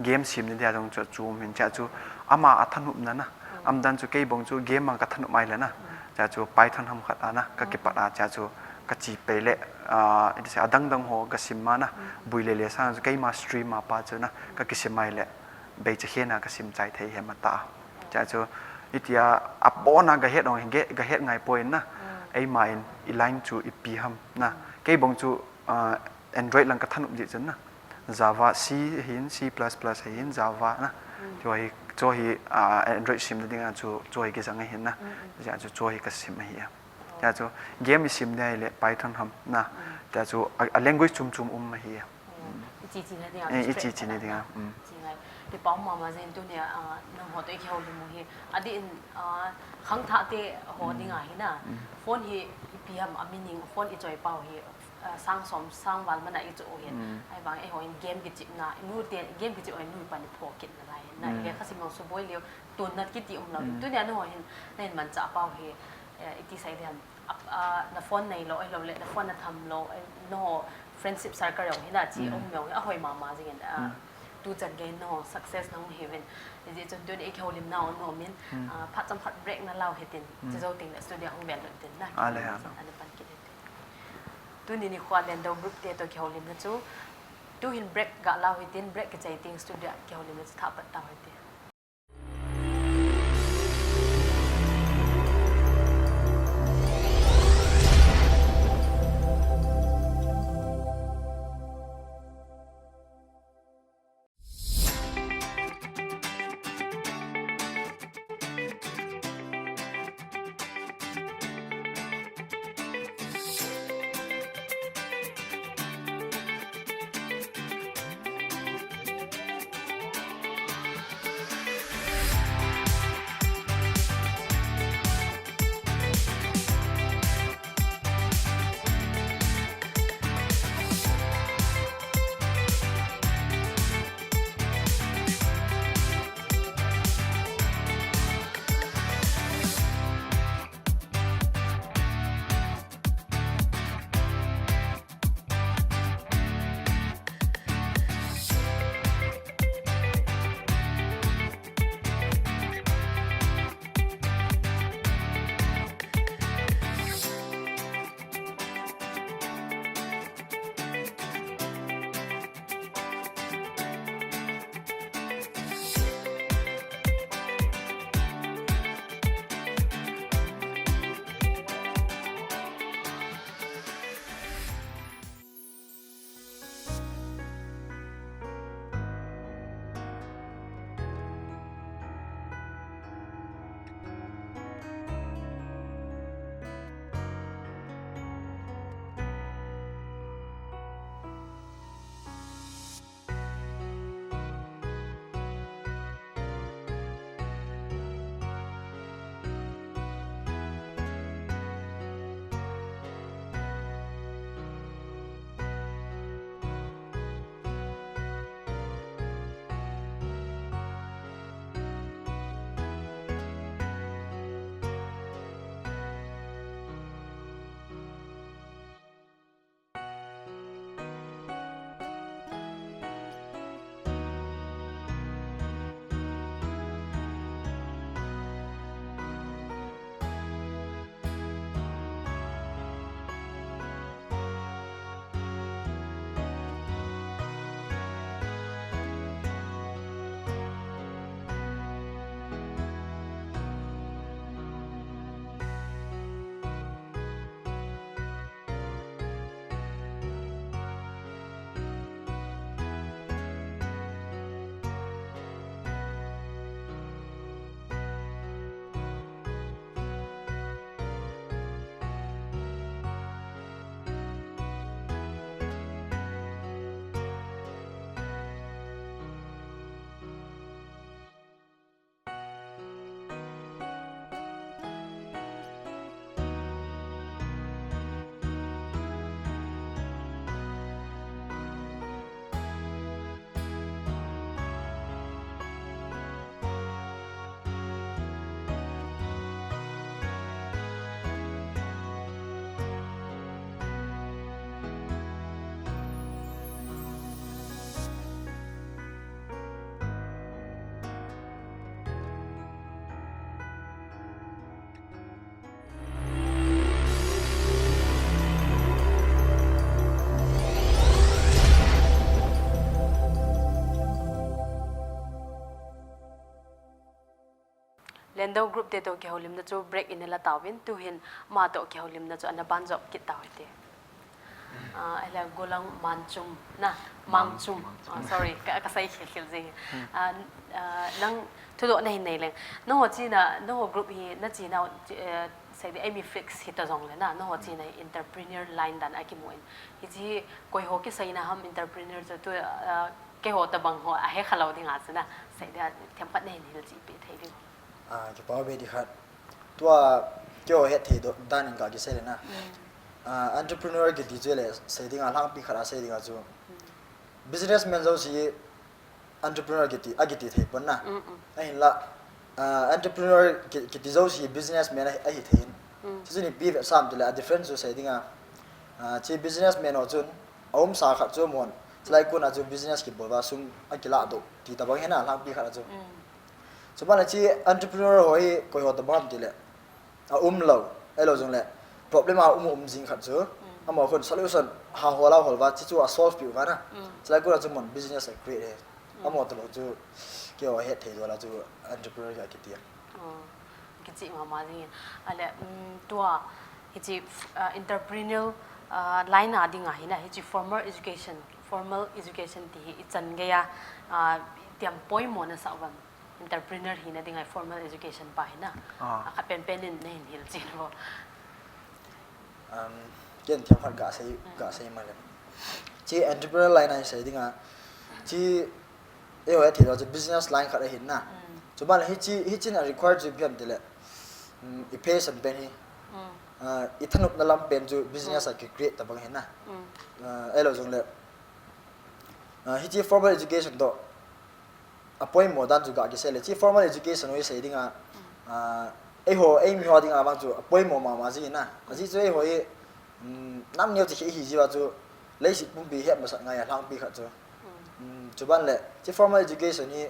Game semna ding a jong chu achom um in, chea chu ama athanopna na. Umdan chu kei bang chu game a ka thanop mai le na. Chea chu Python ham khat a na, ka kipat a, chea chu ka che pei le, ah, iti sei, adang dang ho ka sim a na, bui le le sang chu keima stream a pa chu na, ka kisim mai le, bei che khen a ka sim chai thei hi ama ta. Chea chu, itia, abon a ka het ong, ka het ngai poi na. Eima in, i line chu ipi ham na. Kei bang chu, ah, Android lang ka thanop ji chun na. Java, C hin, C plus plus hin, Java na. Chu hi, chu hi, ah, Android semna ding a chu, chu hi kijang ahin na. Chea chu, chu hi ka sim ahi a. Chea chu, game i sim ding ahile Python ham na. Chea chu, a, a language chom chom um ahi a. Ichi chi na ding a, eh, ichi chi na ding a, um. Chi ngai. Ti pao mama jeng tunia, ah, nangho toh i kihoulim u hi. Adeh in, ah, khangthah te ho ding ahi na. Phone hi ipi ham a meaning, phone i choi pau hi, ah, sang som, sang val mana i cho u hin. Ahivang eiho in game kichepna, i nu te, game kichep u hin nu pan i pho kit nalai hin na. I lekha sim jong suboi leu, tonna kiti umlou. Tunia nangho hin, na hin manchah pau hi, eh, iti sei ding ham. Ah, na phone neilou, ahilou le, na phone na tham lou, eh, nangho friendship circle jong hi na chi um jong hi ahoi mama jing in, ah, tu chan gei nangho success nahung hiuvin. Hijeh chun tuni i kihoulimna u nom in, ah, phat chomkhat break na lau hitin, chu jou teng le studio hung vet lut tin na, ana pan kit hitin. Tuni nikho a Lendou group te toh kihoulimna chu, tu hin break ga lau hitin, break kichai teng studio kihoulimna chu thah pat tau hite. Lendo group te toh kihoulimna chu break in la tauvin, tuhin ama toh kihoulimna chu ana banjop kit tau hite. Ah, ahile Golang Manchum na, Mang-, Mangchum. Mangchum. Ah, sorry, ka, ka sei khel khel jing. Hmm. Ah, ah, nang thudoh na hin nei leng. Nangho china, nangho group hi na china, eh, sei di, eimi fix hita jongle na, nangho china entrepreneur line dan a kimu in. Hichi koi ho kiseina ham entrepreneur chu tu, ah, keiho tabang ho ahe khalou ding a chu na, sei di a themkhat na hin hil chi pe thei ding. Ah, kipa be di khat. Tua, keiho het thei dan in ka kisei le na. Mm. Ah, entrepreneur kiti chu le, sei ding a lhangpi khat a sei ding a chu. Mm. Businessman jouse entrepreneur kiti, akiti thei pon na. Mm, mm. Ahinla, ah, entrepreneur ki-, kiti jouse businessman ahi, ahi thei in. Mm. Chuchu ipi vetsam tile, a difference chu sei ding a. Ah, chi businessman ho chun, aumsa khat chu mon. Chulai kona chu business kibol va sum akilah doh, ti tabang hi na, lhangpi khat a chu. Mm. Chuban le chi entrepreneur ho hi koi ho tabang ham tile, aumlou, ahilou jongle, problem a um um jing khat chu, mm, amaho khun solution ha hol a hol va, chuchu a solve piu va na. Mm. Chulai kona chu mon business a create he. Mm. Amaho tabang chu, keiho het thei doh la chu entrepreneur kiti a. Oh, kichi mama jing in. Ahile, mm, tua, hichi, ah, entrepreneur, ah, line a ding a hi na, hichi formal education, formal education ti hi ichan gei a, ah, tiam poimo na sa uvam. Entrepreneur hina ding a formal education pa hi na. Ah. A khat penpen in na hin hil chin vo. Um, ken themkhat ga sei, mm, ga sei ma le. Chi entrepreneur line a sei ding a. Chi eiho a thei lo chu business line khat ahi na. Mm. Chuban le hichi, hichin a require chu ipi ham tile. Um, i passion pen hi. Mm. Ah, i thanopna lam pen chu business, mm, a ki create tabang hi na. Mm. Ah, ahilou jongle. Ah, hichi formal education toh apoimo dan chu ga kisei le. Chi formal education ho hi sei ding a, ah, eiho, eimi ho ding a vang chu apoimo mama jing in na. Ajeh chu eiho hi, um, nam neo chi hi ji va chu leiset pumpi het masat ngai a lhangpi khat chu. Mm. Um, chuban le, chi formal education hi,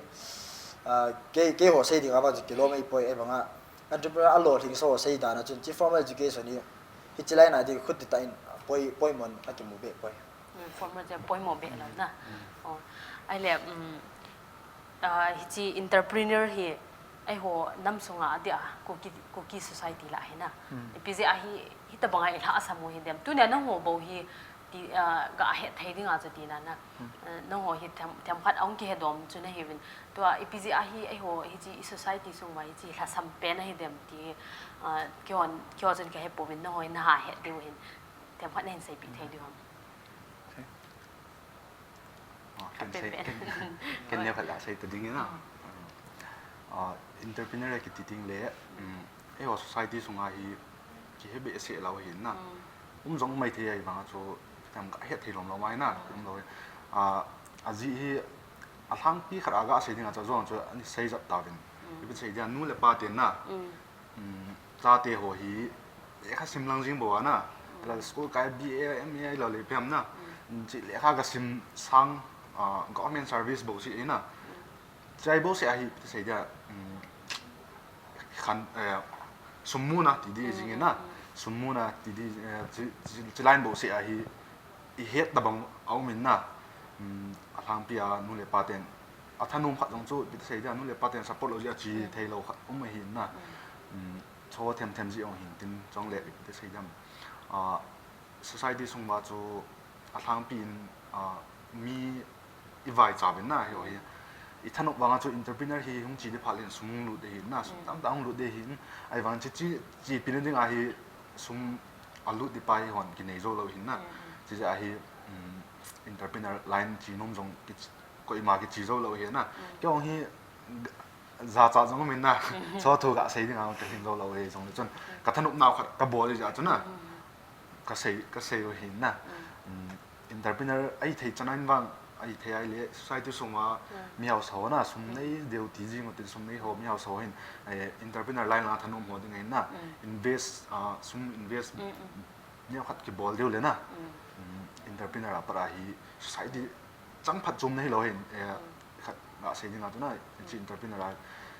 ah, kei, keiho sei ding a vang chu kilom eipoi, ahivang a entrepreneur a lolhing so sei dan a chun, chi formal education hi, hichi line a ding khuti tah in, poi, poimo in akimu be poi. Mm, formal chu poimo be lou na. Mm. Oh, ahile, mm, ah, hichi entrepreneur hi, eiho nam sunga a dia, Kuki, Kuki society la hi na. Mm. Ipi jeh a hi, hitabang a ilha asam u hi dem. Tunia nangho bou hi, ti, ah, ga het thei ding a chu tina na. Mm. Ah, nangho hi them, themkhat ahung kihe dom chu na hiuvin. Tua ipi jeh a hi, eiho, hichi i society sung va hichi lhasam pen ahi dem ti, ah, keiho, keiho chun ka he pouvin, nangho hi na ha het diu hin. Themkhat na hin seipeh thei diu ham. Ah, ken sei, ken, ken neo khat ga sei ta ding in na. Mm. Ah, entrepreneur kiti ding le, mm, eiho society sunga hi kihe behseh lou hi na. Mm. Um jong um mai thei ahivang a chu, tam ka het thei lom lou mai na, um lou hi. Ah, ajeh hi, alhangpi khat a ga sei ding a chu, jong chu, ani sei jat tauvin. Mm. Ipi sei dia, nu le pa ten na. Mm. Um, chate ho hi, lekha sim lang jing bou a na. Mm. La school kai B A, M A ahilou le ipi ham na. Mm. Chi lekha ga sim sang, ah, government service bou si na. Mm. Chai bou si ahi, ipi sei dia, um, khan, eh, sum muna ti di jing in na. Mm, mm. Sum muna ti di, eh, chi, chi, chi line bou si ahi, i het tabang a um in na. Um, alhangpi a nu le pa ten. Athanom khat jong chu, ipi sei dia, nu le pa ten support lou jeh a chi, mm, thei lou khat um ahi na. Mm. Um, cho them them ji ong hin tin, chong le, ipi sei dia. Ah, society sung va chu, alhangpi in, ah, mi i vaicha uvin na, hi o hi. I thanop vang a chu entrepreneur hi hung chi di phat le sum hung lut di hi na, sum, mm, tamtah hung lut di hi. Ahivang chi, chi, chi pi na ding a hi sum a lut di pa hi hon kinei jou lou hi na. Mm, mm. Chi jeh a hi, um, entrepreneur line chi nom jong ki, koima kichi jou lou hi na. Mm. Kei hung hi, Jacha jong um in na, mm, chuthu ka sei ding a ka hin jou lou e jong le chun. Mm. Ka thanop nau khat ka bol jeh a chun na. Mm. Ka sei, ka sei u hin na. Mm. Mm, entrepreneur ahi thei chan in vang, ahi thei ahile society sung a, mm, mi hausa ho na, sum, mm, nei deu ti jing u tin sum nei ho mi hausa ho hin, eh, entrepreneur line la thanom ho ding ahi na. Mm. Invest, ah, sum invest, mm, mm, neo khat kibol deu le na. Mm. Mm, entrepreneur a pat a hi society chang phatchomna hi lou hin, eh, mm, khat ga sei ding a tu na, mm, chi entrepreneur a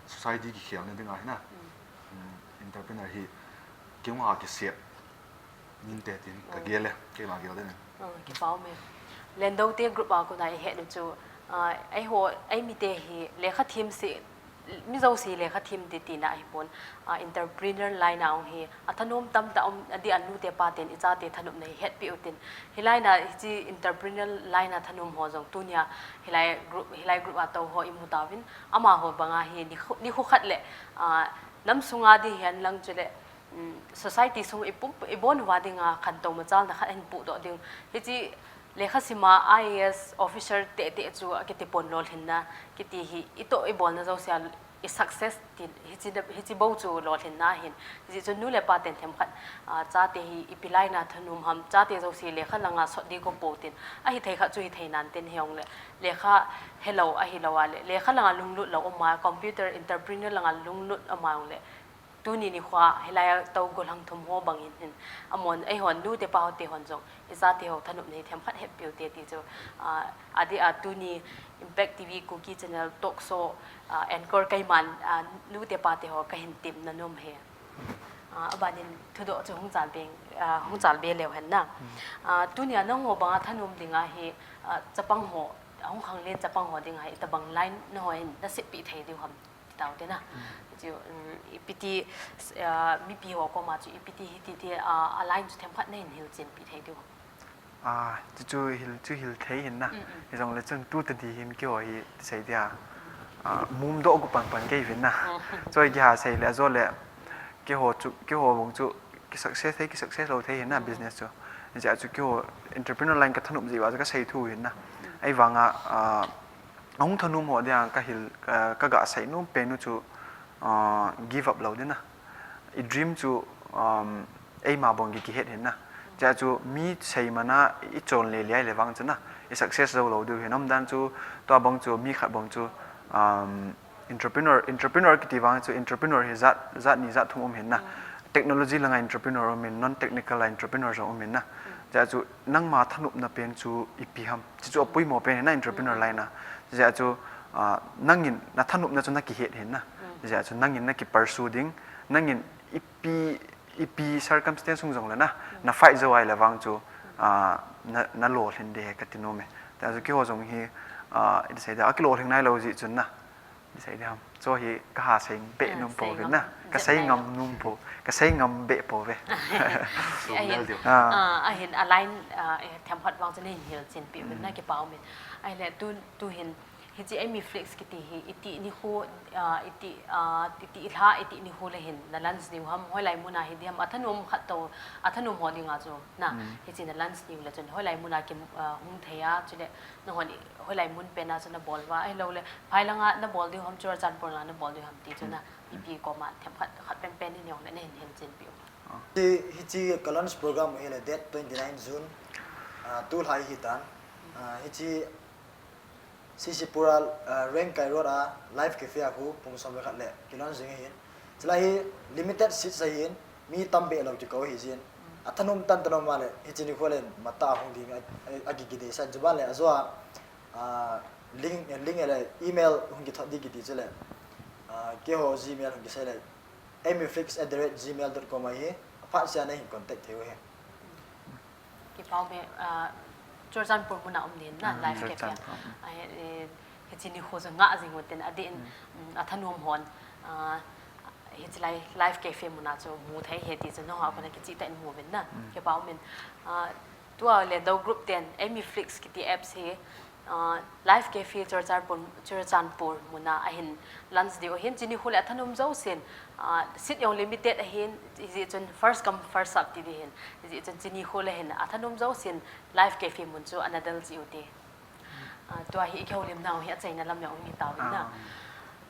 society kikhel na ding a hi na. Mm. Mm, entrepreneur hi kei hung ha kisep. Min te tin ka, mm, gel e, keima gel den. Oh, kipa um e. Lendo te group a kona i het u chu, ah, eiho, eimi te hi lekha them seh Mi jouse lekha thim ding tina ahipon, ah, entrepreneur line a hung hi, athanom tamtah um, adeh a nu te pa ten ichate thanopna hi hetpeh utin. Hi line a, hiche entrepreneur line a thanom ho jong tunia, hilai group, hilai group a tou ho imu tauvin, amaho banga hi nikho, nikho khat le, ah, nam sunga ding hihen lang chule, um, society sung ipum, ibon uva dinga khantou machalna khat ahin pudoh diu. Hiche lekha sima I A S officer tehteh chu akiti pon lolhinna, kiti hi itoh ibolna jousea, i success tin, hiche, hiche bou chu lolhinna ahin. Hijeh chun nu le pa ten themkhat, ah, chate hi ipi line a thanom ham, chate jouse lekha langa sot ding go pou tin. Ahithei khat chu hithei nan tin hijongle, lekha helou ahilou a le, lekha langa lunglut lou um a, computer entrepreneur langa lunglut um a jongle, tuni nikhoa, hilai a tou gollhang thum ho bang hin hin. Amahon, eihon, nu te pa ho te hon jong, ichate ho thanopna hi themkhat hetpeh ute ti chu, ah, adeh a tuni Impact T V Kuki Channel talk show, ah, anchor keiman, ah, nu te pa te ho kahin temna nom e. Ah, abanin thudoh chu hung chalbe, ah, hung chalbe leu hen na. Ah, tunia nangho banga thanom dinga hi, ah, chapang ho, hung khanglen chapang ho dinga hi, itobang line nangho hin naseppeh thei diu ham. Tao te na. Chu, um, ipi ti, ah, mipi ho koma chu ipi ti hiti ti, ah, a line chu themkhat nahin hilchenpeh thei diu ham. Ah, chu chu hil, chu hil thei hin na. Mm, mm. Hijongle chun tu tadi hin keiho hi ti sei dia. Ah, mumdoh gu panpan kei uvin na. Mm. Choi kiha sei le, ajo le, keiho chu, keiho bang chu, ki success thei, ki success lou thei hin na business chu. Hijeh chu keiho entrepreneur line ka thanop jeh uva chu kasei thu hin na. Ahivanga, ah, ahung thanom ho dia kahil, ka, kaga sei nom pen u chu, ah, give up lou ding na. I dream chu, um, eima bang ki, kihet hin na. Hijeh chu mi sei mana ichon le le ahile vang chu na. I success jou lou diu hin umdan chu, tua bang chu mi khat bang chu, um, entrepreneur, entrepreneur kiti vang chu entrepreneur hi jat, jat ni jat thum um hin na. Technology langa entrepreneur um in, non technical a entrepreneur jong um in na. Hijeh chu nangma thanopna pen chu ipi ham. Chu chu apoimo pen hin na entrepreneur line a. Hijeh chu, ah, nangin na thanopna chu na kihet hin na. Hijeh chu nangin na ki pursue ding, nangin ipi, ipi circumstance hung jongle na, na fight jou ahile vang chu, ah, na, na lolhin ding ahi kati nom e. Hijeh chu keiho jong hi, ah, iti sei dia, akilolhing nailou jeh chun na. Ti sei diam. Chu hi kaha sei be nom pou ve na. Ka sei ngam nom pou. Ka sei ngam be pou ve. Ahin, ah, ahin a line, ah, eh, themkhat vang chu nahin hilchenpeh uvin na, kipa um in. Ahile tu, tu hin, hiche Amy Flakes kiti hi, iti nikho, ah, iti, ah, iti lha, iti nikho le hin na launch diu ham, hoilai mun a hi diam, athanom khat tou, athanom ho dinga chu na, hiche na launch diu le chun, hoilai mun a ki, ah, hung thei a, chule, Nahon hoilai mun pen a chu nabol uva, ahilou le, phai langa nabol diu ham, Churachandpur langa nabol diu ham ti chu na, mipi koma themkhat, khat pen pen in jong le nahin hilchenpeh u. Hiche, hiche ka launch program hi le date twenty nine June, ah, tulha hi tan. Ah, hiche C C Pura, ah, Rengkai Road a Life Cafe a khu pung som le khat le ki launch ding ahin. Chulai hi limited seats ahin, mi tam behlou kikoi ahi jin. Athanom tan tanom a le, hiche nikho le matah a hung ding a, a, akigidei san chu ban le, ajo a, ah, link, link le email hung kithot ding kiti chule, ah, keiho Gmail hung kisei le, amyflakes at the rate gmail dot com ahi, aphat sea nahin contact thei u ahi. Kipa um e, ah, Churachandpur mun a um ding na, Life Cafe. Churachandpur. Ah, eh, hiche nikho chu ngah jing u tin, adeh in, mm, athanom hon, ah, hiche lai Life Cafe mun a chu mu thei ahi ti chu, nangho a kona kicheh tah in mu uvin na, kipa um in, ah, tua le Dou Group ten, Amy Flakes kiti apps hi, ah, Life Cafe Churachandpur, Churachandpur mun a ahin launch diu ahin, hiche nikho le athanom jousen, ah, seat jong limited ahin, hijeh chun first come first serve ti ding ahin, hijeh chun hiche nikho le hin athanom jousen Life Cafe mun chu ana del cheh u te. Ah, tua hi ikihoulimna u hi achaina lam jong um hi tauvin na.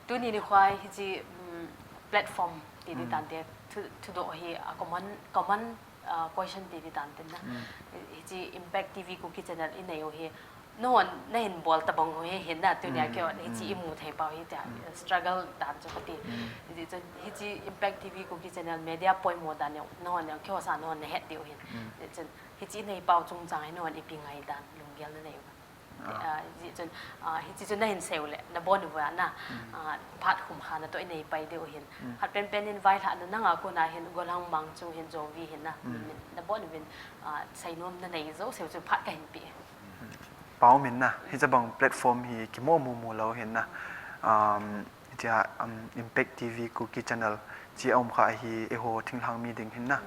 Tuni nikhoa hiche, um, platform ti ding tante, thu, thudoh hi a common, common, ah, question ti ding tante na. Hiche Impact T V Kuki channel inei u hi, nahon nahin bol tabang u hi hin na, tunia keiho hiche imu thei pau hi tia, struggle dan chu kati. Hijeh chun hiche Impact T V Kuki channel media poimo dan jong, nahon jong keiho sanga nahon nahet diu hin. Hijeh chun hiche inei pau chungchang hi nahon ipi ngaidan, lunggel nanei u. Ah, hijeh chun, ah, hiche chu nahin sei u le, nabon uva na, ah, phat khum kha natoh inei pai diu hin. Khat pen pen in vailhahna nanga kona hin, gollhang mang chu hin, jovi hin na, min, min nabon uvin, ah, seinom nanei jouse u chu phat kahin pe. Pau min na, hiche bang platform hi kimo mumu lou hin na. Um, Tia, um, Impact T V Kuki Channel chi a um kha ahi, eiho thinglhang mi ding hin na.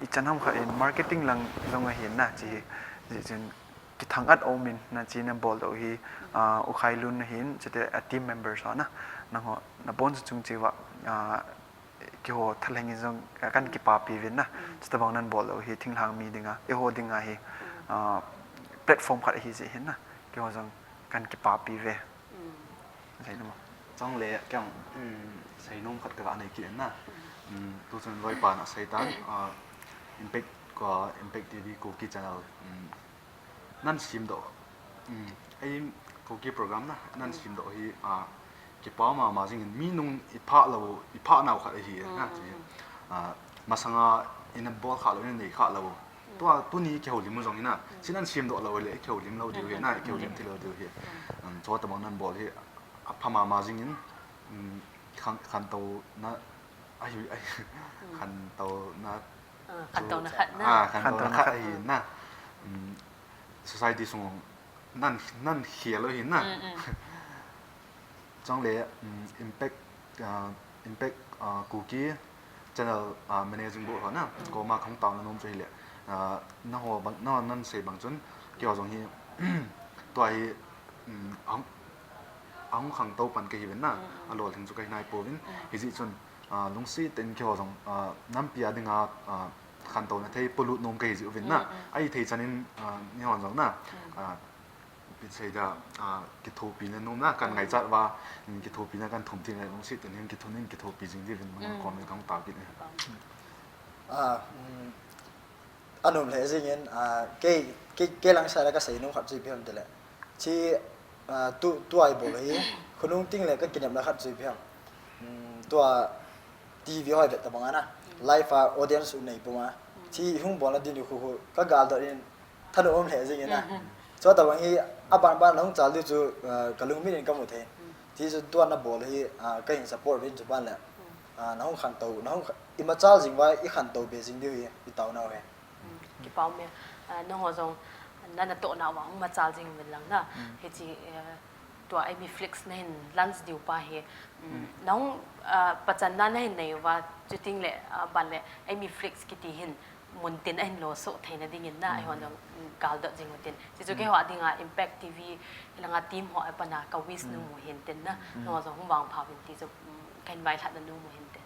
I chan ham kha in marketing lang jong ahin na chi hi. Ji chin kithang at um in na chi na bol doh hi, ah, U Khailun ahin, chute a team members ho na. Nangho na bon chung chi va, ah, keiho thalheng in jong kan kipapi uvin na. Chuta bang nan bol doh hi thinglhang mi dinga, eiho dinga hi, ah, platform khat ahi ji hin na. Keiho jong kan kipapi uve. Jai nama. Chule, kei, um, seinom khat ka nei kit na. Um, tu chun Loipa na sei tan, ah, Impact ko, Impact T V Kuki Channel, um, nan sem doh. Um, ei Kuki program na, nan sem doh hi, ah, kipa mama jing in mi nung i pha lou, i pha nau khat ahi na, chi. Ah, masanga ina bol kha lou, ina nei kha lou. Tua, tuni kihoulim u jong hi na, chi nan sem doh lou le, kihoulim lou diu hi na, kihoulim thei lou diu hi. Um, chuta bang nan bol hi, apha mama jing in, um, khan, khantouna, ahi, ahi, khantouna, ah, khantouna chu, khat na. Ah, khantouna khat ahi na. Um, society sung nan, nan khel u hi na. Chule, um, Impact, ah, Impact, ah, Kuki Channel, ah, Managing Board ho na, koma kahung taona nom chu hile, ah, nangho bang, nangho nan sei bang chun, keiho jong hi, tua hi, um, ahung, ahung khangtou pan kahi uvin na, alolhing chu kahi nai pouvin, hijeh chun, ah, lungset in keiho jong, ah, nampi a dinga, ah, khantouna thei polut nom kahi ji uvin na, ahi thei chan in, ah, nangho jong na, ah, Ipi sei dia, ah, kithopina nom na, kan ngaichat uva, um, kithopina kan thum teng le lungset in hin kithun in kithopi jing diuvin, comment kahung tao kit e. Ah, um, anom lheh jing in, ah, kei, kei, kei lang side a kasei nom khat chu ipi ham tile. Chi, ah, tu, tua i bol hi, khonung teng le ka kinepna khat chu ipi ham. Um, tua T V ho i vet tabang a na, live a audience u nei puma. Chi hung bolna ding u khu khu, ka gal doh in, thanom um lheh jing in na. Chuta bang hi, aban ban nahung chal diu chu, ah, ka lungmin in kamu thei. Chi chu tua nabol hi, ah, kahin support uvin chu ban le. Ah, nahung khantou, nahung kha-, imachal jing uva, i khantou be jing diu hi, i taona u hi. Kipa um e, ah, nangho jong, na natohna uva, hung machal jing uvin lang na. Hichi, eh, tua Amy Flix nahin launch diu pa hi, um, nahung, ah, pachatna nahin nei uva, chuteng le, ah, ban le Amy Flix kiti hin, mun tin ahin losoh theina dingin na, eihon jong, um, gal doh jing u tin. Chuchu keiho a dinga Impact T V, hilanga team ho a pat a ka wish nom u hin tin na, nangho jong hung vangpha uvin ti chu, um, kahin vailhahna nom u hin tin.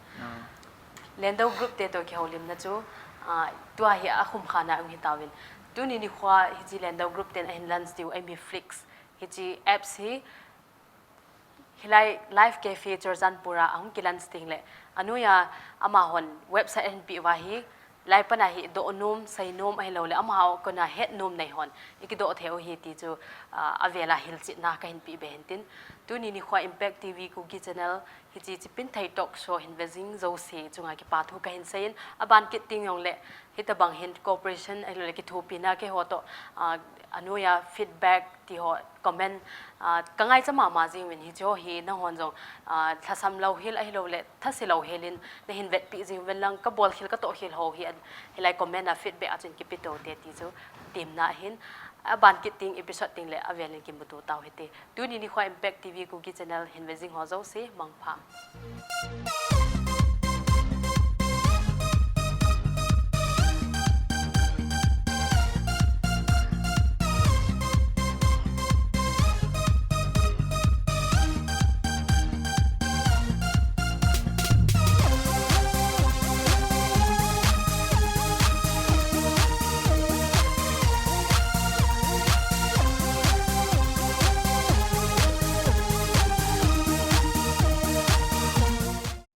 Lendo Group te toh kihoulimna chu, ah, tua hi akhum kha na um hi tauvin. Tuni nikho a hichi Lendo Group ten ahin launch diu Amy Flix. Hichi apps hi, hilai Live Cafe Churachandpur a ahung kilaunch teng le, anoiya amahon website ahin peh uva hi, lai pat a hi doh nom, sei nom ahilou le, amaho kona het nom nei hon, i kidoh thei u hi ti chu, ah, avel a hilchetna kahin peh be hin tin. Tuni nikho a Impact T V Kuki Channel, hichi Chipinthei Talk Show hin ve jing jouse chunga kipa thu kahin sei in, aban kit teng jong le, hitabang hin cooperation ahilou le kithopina keiho toh, ah, anoiya feedback ti ho comment, ah, ka ngaicha mama jing uvin hichi ho hi nanghon jong, ah, lhasam lou hel ahilou le thase lou hel in nahin vetpi jing uvin lang ka bolkhel ka tohkhel ho hi an, hilai comment a feedback a chun kipe to te ti chu temna ahin, aban kit teng episode teng le avel in kimuto tau hite. Tuni nikho a Impact T V Kuki Channel hin ve jing ho jouse mangpha.